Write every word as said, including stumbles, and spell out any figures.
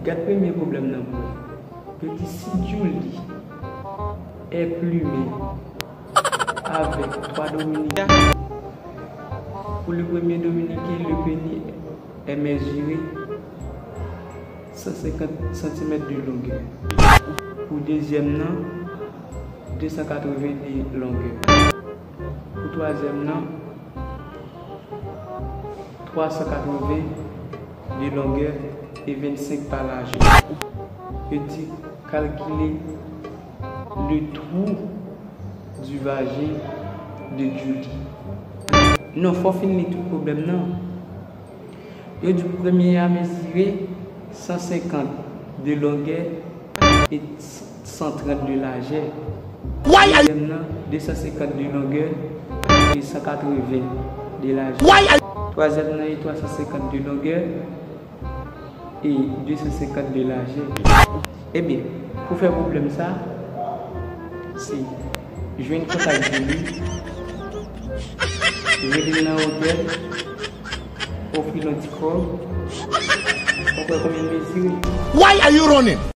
Gad premye pwoblèm nan pou ou. Yo di si Djouly est plumé avec twa Dominiken, pour le premier Dominicain, le pénis est mesuré cent cinquante centimètres de longueur. Pou dezyèm nan, de san katreven de longè. Pou twazyèm nan, twa san katreven de longè e vennsenk pa lajè. Yo di, calculer le trou du vagin de Djouly. Non, fò w fin li tout pwoblèm nan. Yo di premye a mezire san senkant de longè e san trant de lajè. Dezyèm nan, de san senkant de longè e san katreven de lajè. Twazyèm nan e twa san senkant de longè e de san senkant de lajè. Ebyen, pou fè pwoblèm sa, se jwenn kontak Djouly, rele l nan otèl, ofri l yon ti kòb, ou kwè konbyen l mezire? Why are you running?